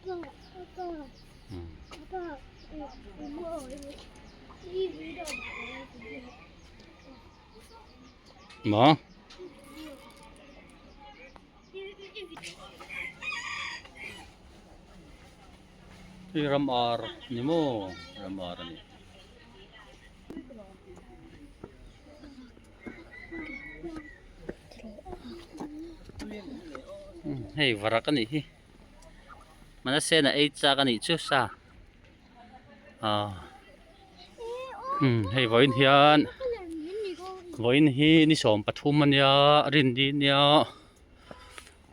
Maw? Hei ram ar ni maw ram ar a ni. Hei varak a nih hi mana sen a ei chak a nih chu sa ah hei vawiin hian vawiin hi ni 13 a nia rinni a nia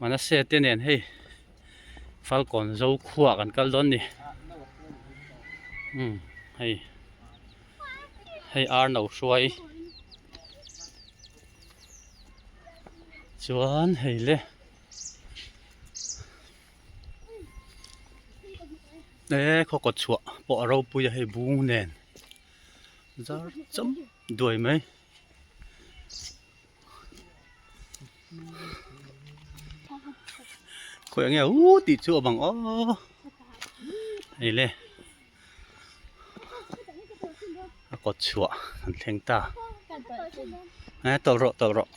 mana se te nen hei falkawn zo khuaah kan kal dawn a ni hei. Hei ar no hruai chuan hei le e khaw kawt chhuah pawh a ropui a hei bung nen zar cham duai mai. Khawi ang nge u tih chu a bang aw hei le. A kawt chhuah an thleng ta e tawlh rawh tawlh rawh.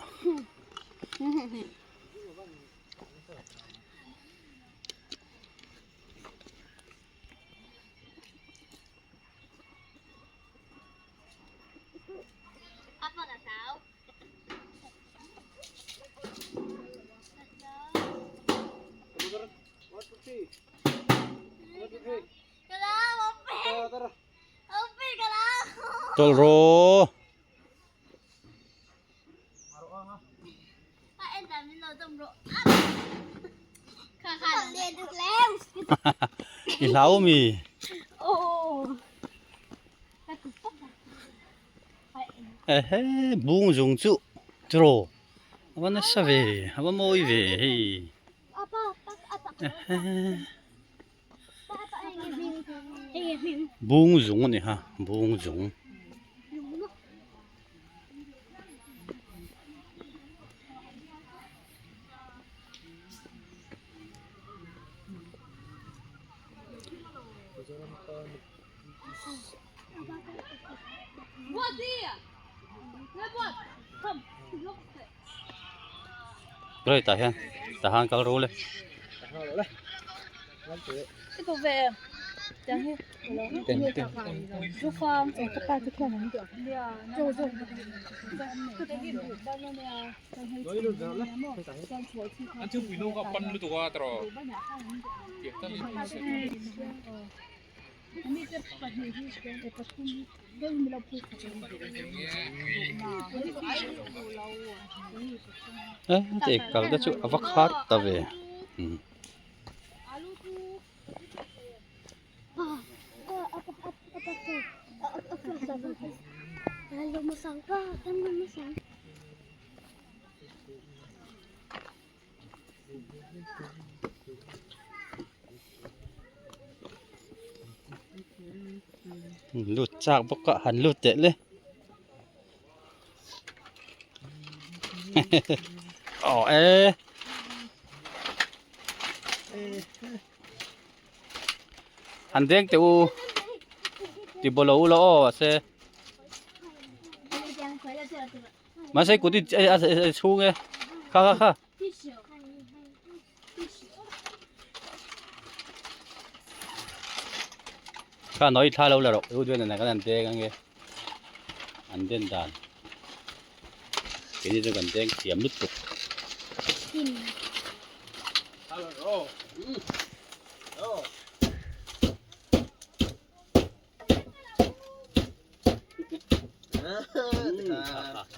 Tawlh rawh. I hlau mi? Ehe bung zung chu tiraw a va nasa ve a va mawi ve hei ehe. Bung zung a ni ha bung zung. Rồi tah hian tah han kal ru le. E heti kal te chu a va khar ta ve umm. Lut chak bawk a han lut teh le aw e han deng teh u ti bawlh lo u la aw mahse mahse kut i chhung e kha kha kha. Kha noi thla lo la rawh u duan an kan an deng ange an den dan keini chu kan deng thiam lutuk.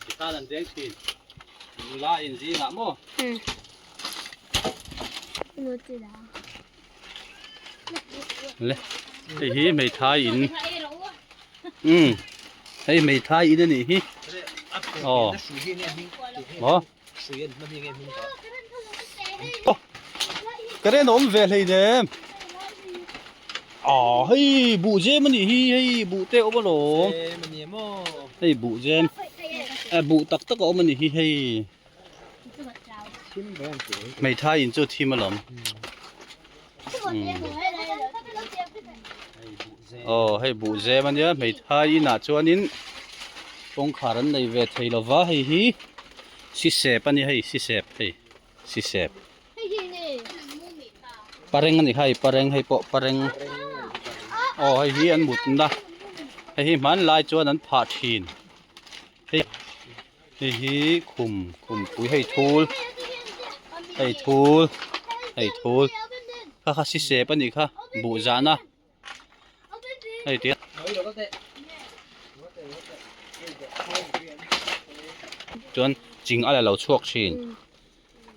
Tikhan an deng thin nula in zingah maw le hei hi hmeithai in um hei hmeithai in anih hi aw maw Current a awm ve hleinem ah hei buh zem a nih hi hei buh te a awm alawm hei buh zem buh tak tak a awm a nih hi hei hmeithai in chu a thim alawm. Aw hei buh zem ania hmeithai inah chuanin kawngkhar an nei ve thei lova hei hi sisep a ni hei sisep hei sisep pareng a ni kha hei pareng hei pawh pareng aw hei hi an mutna hei hi hmanlai chuan an phah thin hei hei hi khum khumpui hei thul hei thul hei thul kha kha sisep a nih kha buh zahna hei tia chuan ching a la lo chhuak thin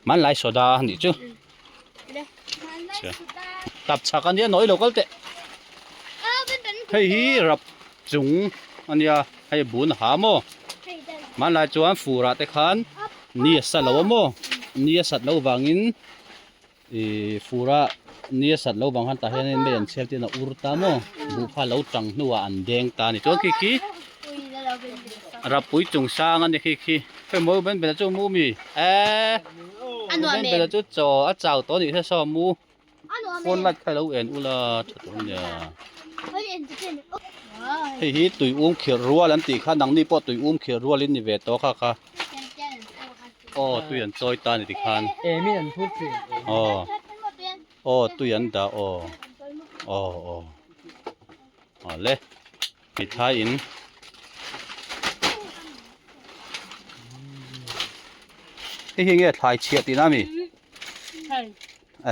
hmanlai soda a nih chu tap chhak ania nawi lo kal teh hei hi rap chung ania hei bun ha maw hmanlai chuan fur ah te khan ni a sa lo a maw ni a sat loh vangin Ih fur a ni a sat lo vang khan tah hianin mei an chhiar te hian a ur ta maw buh kha a lo tang hnuah an deng ta a ni chuan khi khi rapui chung sang a ni khi khi khawimaw ben bela chu mu mi eee ben bela chu chaw a chau tawh a nih kha saw mu phone light kha ilo en ula tha tur a nia hei hi tui um khirh rual an tih kha nangni pawh tui um khirh rual in ni ve tawh kha kha. Aw tui an chawi ta a ni tikhan. Aw aw tui an dah aw aw aw aw le hmeichhia in hei hi nge thlai chhiah tihna a mi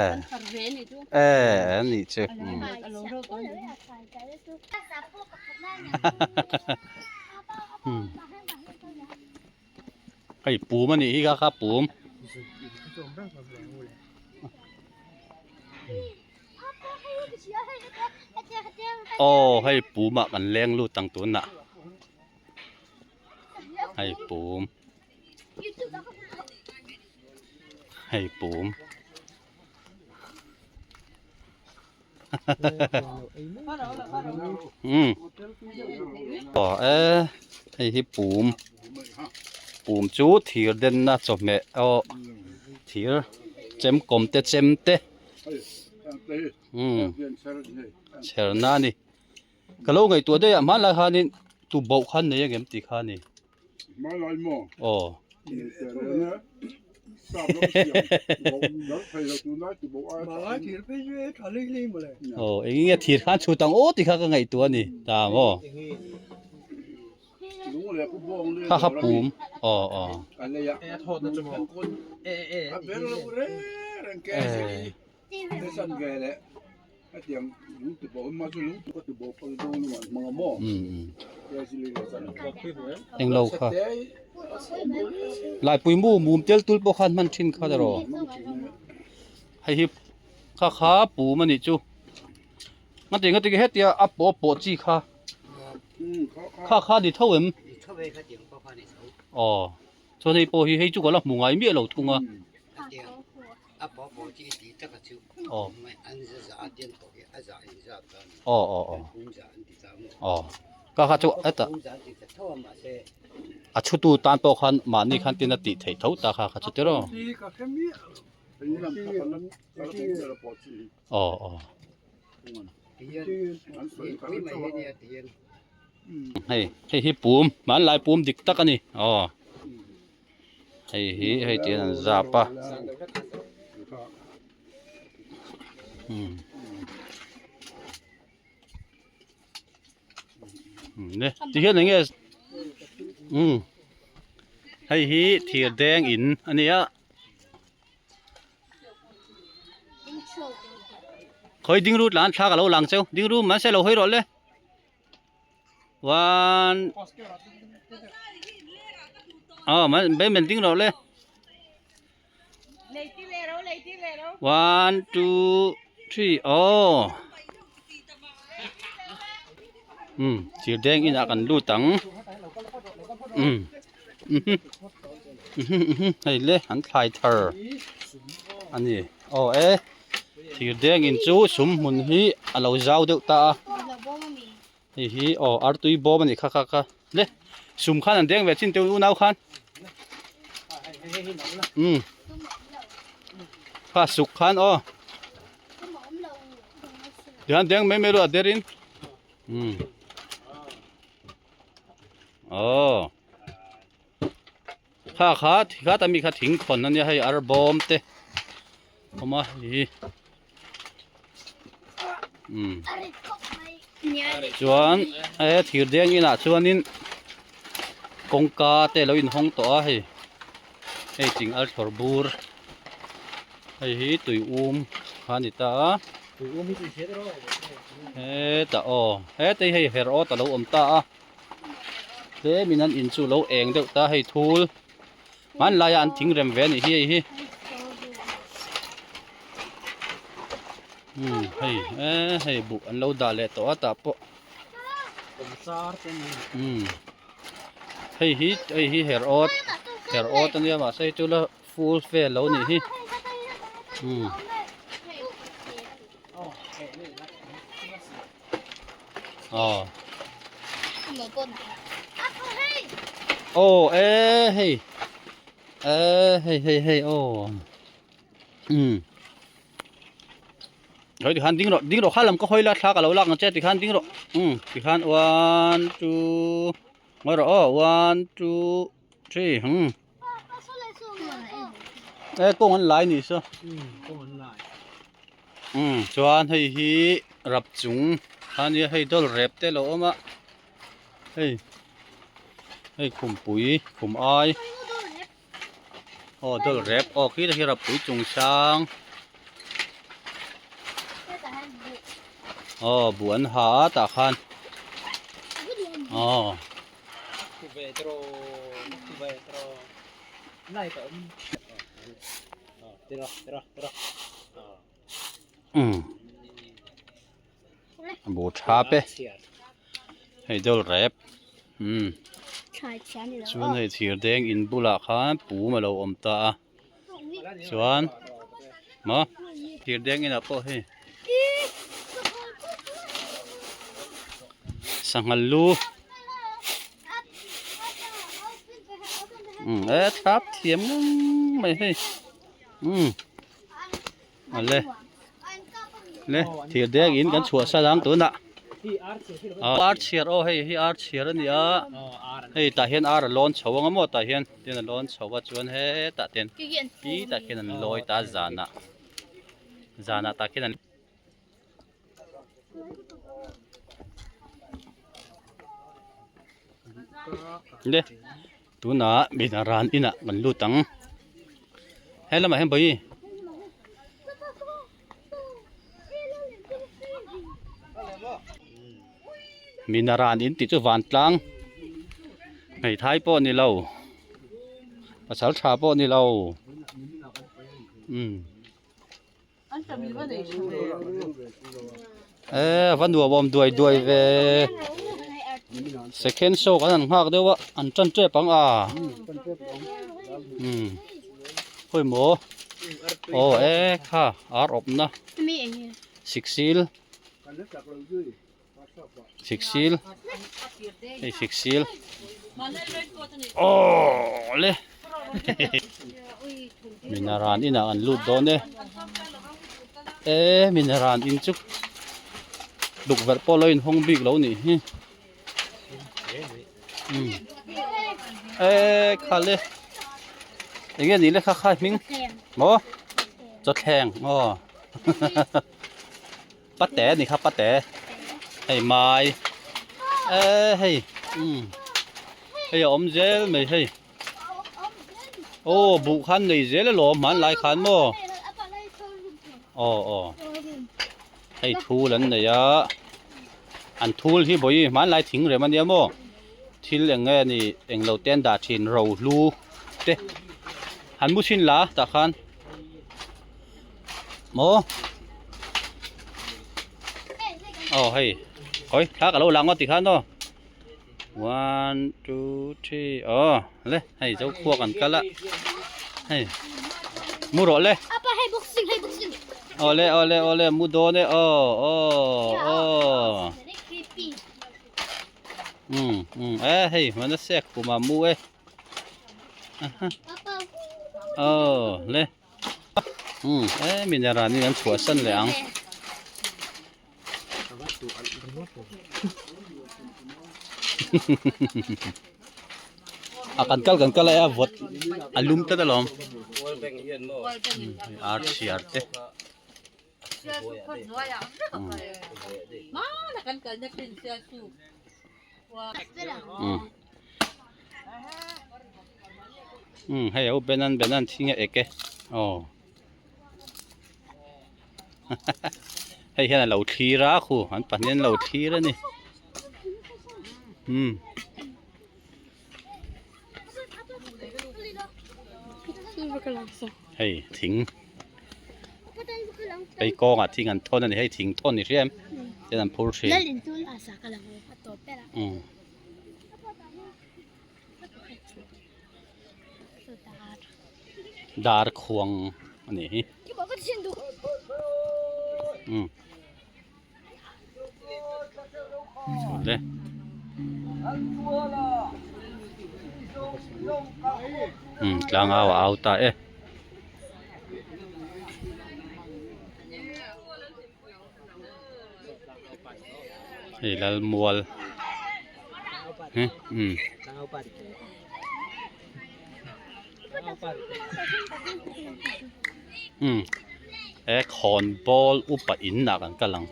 eh eh a nih chu umm. Hei pum a nih hi kha kha pum. Aw hei pum ah kan leng lut ang tunah hei pum hei pum. Um aw e hei hi pum pum chu thir denna chawhmeh aw thir chem kawm te chem te um chherna a ni ka lo ngaihtuah daih ah hmanlai khanin tuboh kha an nei ang em tih kha a ni. Aw. Aw eng nge thir khan chhut ang aw tih kha ka ngaihtuah a ni ta maw. Kha kha pum aw aw. Englo kha laipui mu mum tel tul pawh khan hman thin kha erawh hei hi kha kha pum a nih chu ngati ngati hetia a pawh pawh chi kha kha kha ni tho em aw chuan hei pawh hi hei chu ka la hmu ngai miah lo thung a. Aw aw aw aw aw ka kha chu hetah a chhutu tan pawh khan mahni khan tin a tih theih tho ta kha kha chu tiraw aw aw hei hei hi pum hmanlai pum dik tak a ni aw. Hei hi hei tihian an zap a umm le tihian eng nge umm hei hi thir deng in a nia khawi ding ru tlan thlak a lo lang cheu ding ru mahse lo hawi rawh le. One aw mai ben ben ding rawh le one two three aw um thir deng inah kan lut ang um hei le an thlai thar a ni aw e thir deng in chu sum hmun hi a lo zau deuh ta a hei hi aw artui bawm a nih kha kha kha le sum khan an deng ve chin teu unau khan um kha suk khan aw. Tihian deng mai mai lo a derin umm aw kha kha kha ta mi kha thing khawn ania hei ar bawm te awm a hei umm chuan he thir deng inah chuanin kawngka te alo inhawng tawh a hei hei ching al thlawr bur. Hei hi tui um kha a ni ta a. Tui um hi tui chhiat erawh Hetah aw heta hi hei her awt a lo awm ta a. Tlemin an in chu lo eng deuh ta hei thul hmanlaia an thing rem ve a nih hi hei hi. Umm hei eh hei buh an lo dah leh tawh a tah pawh. Umm hei hi hei hi her awt her awt a nia mahse hei chu la Full vel lo nih hi umm aw aw e hei e hei hei hei aw umm hei tikhan ding rawh ding rawh kha lam ka hawi la thla ka lo lak ang che tikhan ding rawh umm tikhan one two ngawi rawh aw one two three umm. E kawng an lai ni saw umm chuan hei hi rap chung a nia hei dawl rep te a lo awm a hei hei khumpui khum ai aw dawl rep aw khi te hi rap pui chung sang aw buh an ha a tah khan aw. Umm buh thap e hei dawl rep umm chuan hei thir deng in bulah khan pum a lo awm ta a chuan maw thir deng inah pawh hei sangha lu umm e thap thiam ngang mai hei umm awle le thir deng in kan chhuah sa ang tunah ar chhiar aw hei hi ar chhiar a ni a hei tah hian ar a lawn chho ang a maw tah hian tin a lawn chho a chuan hetah ten khi tah khian an lawi ta zanah zanah tah khian an le tunah mina ran inah kan lut ang he lamah hian bawi mina ran in tih chu vantlang hmeithai pawh a ni lo pasal tha pawh a ni lo umm. E va nuam awm duai duai ve second show kan han nghak deuh a an tan tep ang a umm khawi maw aw e kha ar awpna siksil Siksil hei siksil aww le minaran inah an lut dawn e e minaran in chu tukverh pawh lo inhawng bik lo nih hi umm e khale enge ni le kha kha hming maw chawthleng aw. Pate a ni kha pate hei mai e hei umm hei a awm zel mai hei aw buh khan nei zel alawm hmanlai khan maw aw aw hei thul an nei a an thul hi vawi hmanlai thing rem ania maw thil eng nge ni englo te an dah thin rohlu te han mu chhin la tah khan. Maw Aw hei Khawi thla ka lo lang aw tikhan aw One two three aw le hei zo khua kan kal a hei mu rawh le Apa hei boxing hei boxing Aw le aw le aw le mu dawn e aw aw aw Um um e hei hmana sek khuma mu e Aw le. Umm e mineral in an chhuah san leh ang. A kan kal kan kal a vawt a lum tlat alawm ar chhiar te. Um hei a benan benan thing a ek e aw hei hian a lo thlir a khu an pahnih an lo thlir a ni um. Hei thing hei kawngah thing an thawn a ni hei thing thawn ni hriam ten an phur thin umm. Dar khuang a nih hi umm. Awle. Um tlangau a au ta e. Hei lal mual he um. Um he khawn bawl upa in ah kan kal ang.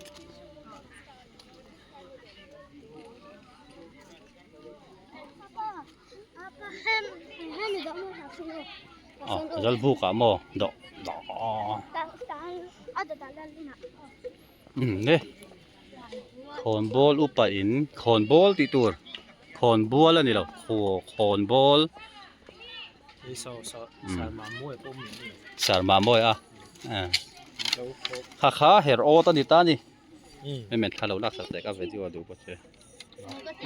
Aw lalbuk ah maw dawh dawh um le khawn bawl upa in khawn bawl tih tur khawn bual a ni lo khawn bawl sarma mawi a kha kha her awt a ni ta a ni hei men thla lo lak sak teh ka video a duh bawk che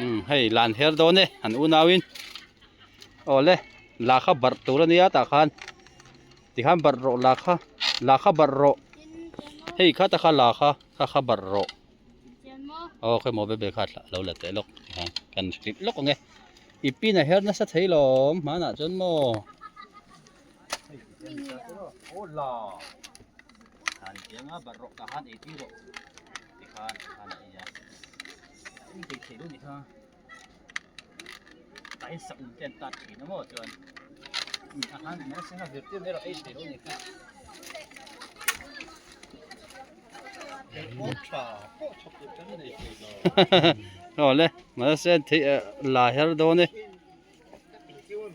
um hei lan her dawn e an unau in awle la kha barh tur a nia tah khan tikhan barh rawh la kha la kha barh rawh hei kha ta kha la kha kha kha barh rawh. Aw khawi maw bebe kha thlah lo la teh lawk tikhan kan hrip lawk ang e i pin a her nasa thei lawm hmanah chuan maw Aw le mahse thei la her dawn e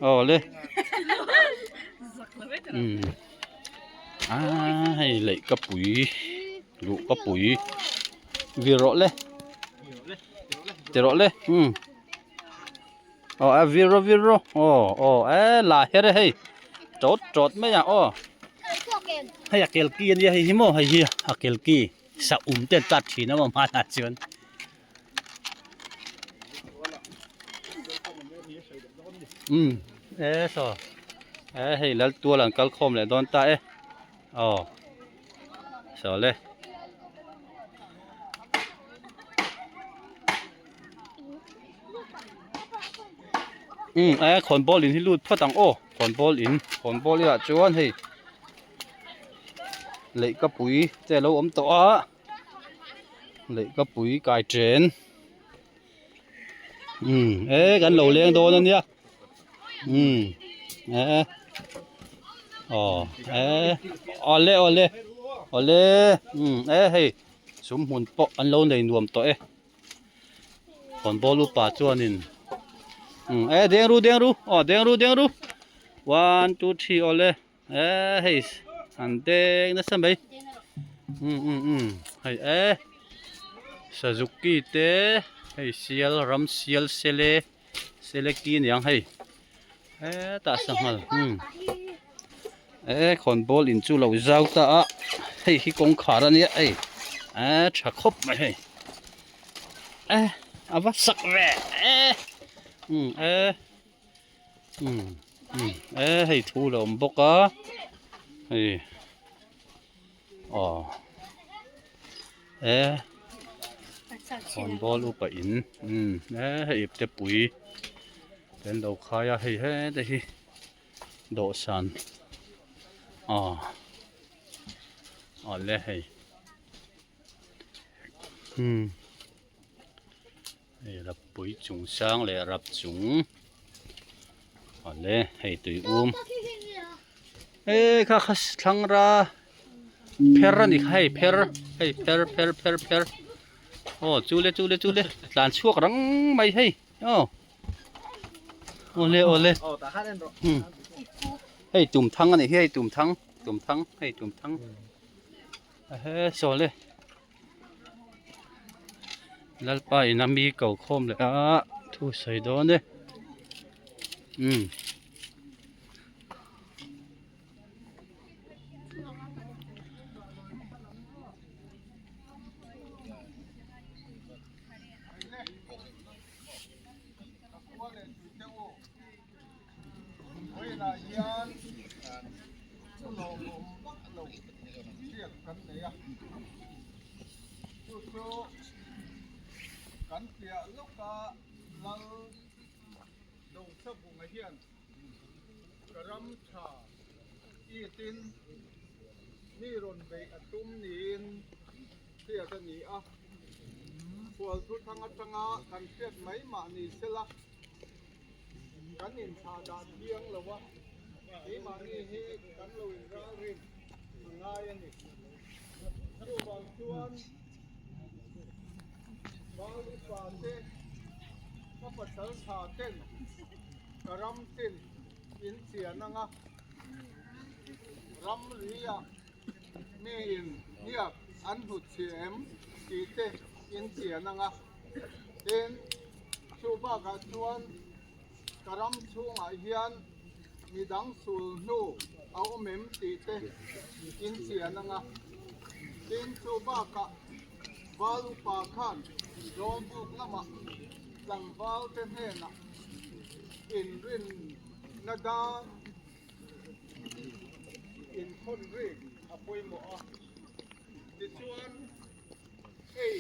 aw le umm a hei leh ka pui luh ka pui vir rawh le ti rawh le umm aw a vir rawh vir rawh aw aw e la her e hei tawt tawt mai a aw hei a kel ki ania hei hi maw hei hi a kel ki sa um te an tat thin a maw hmanah chuan. Umm e saw e hei lal tual an kal khawm leh dawn ta e aw saw le. Umm e khawn ball in hi lut phawt ang aw khawn ball in khawn ball inah chuan hei leihkapui te a lo awm tawh a leihkapui kai chen umm e kan lo leng dawn a nia umm e aw e awle awle awle umm e hei sum hmun pawh an lo nei nuam tawh e. Khawnbawl upa chuanin umm e deng ru deng ru aw deng ru deng ru one two three awle e hei an deng nasa mai umm umm umm hei e suzuki te hei sial ram sial sele sele ki aniang hei hetah sanghal umm e khawnbawl in chu lo zau ta a hei hi kawngkhar ania hei e tha khawp mai hei e a va sak ve e umm e umm umm e hei thu la awm bawk a hei aw e khawnbawl upa in umm e hei ipte pui te an lo khai a hei hete hi dawhsan aw awle hei umm. Hei rappui chung sang leh rap chung awle hei tui um e kha kha thlangra pher a ni kha hei pher hei pher pher pher pher aw chule chule chule tlan chhuak rang mai hei aw awle awle hei tum thang a ni hi hei tum thang tum thang hei tum thang he sawle. Lalpa in a mi ko khawm leh a thu sawi dawn e umm. Chu chu kan piah lawka lal Dosavunga hian ka ram tha itin mi rawn beih a tum niin hriat a ni a, Khualthuthang atanga kan hriat mai mah ni sela. Kan inthlah dah thiang lo a, keimahni hi kan lo inralrin a ngai a ni. Chuvang chuan Val upa te, ka pasal tha ten ka ram chin in chian anga ram ria mi in hniak an hnut chhia em tih te in chian anga. Tin, chu bakah chuan ka ram chhungah hian midang sul hnu a awm em tih te in chian anga. Tin, chu bakah val upa khan Zawlbuk lamah tlangval te hnenah inrinna dar inkhawn rik a pawimawh a. Tichuan, hei.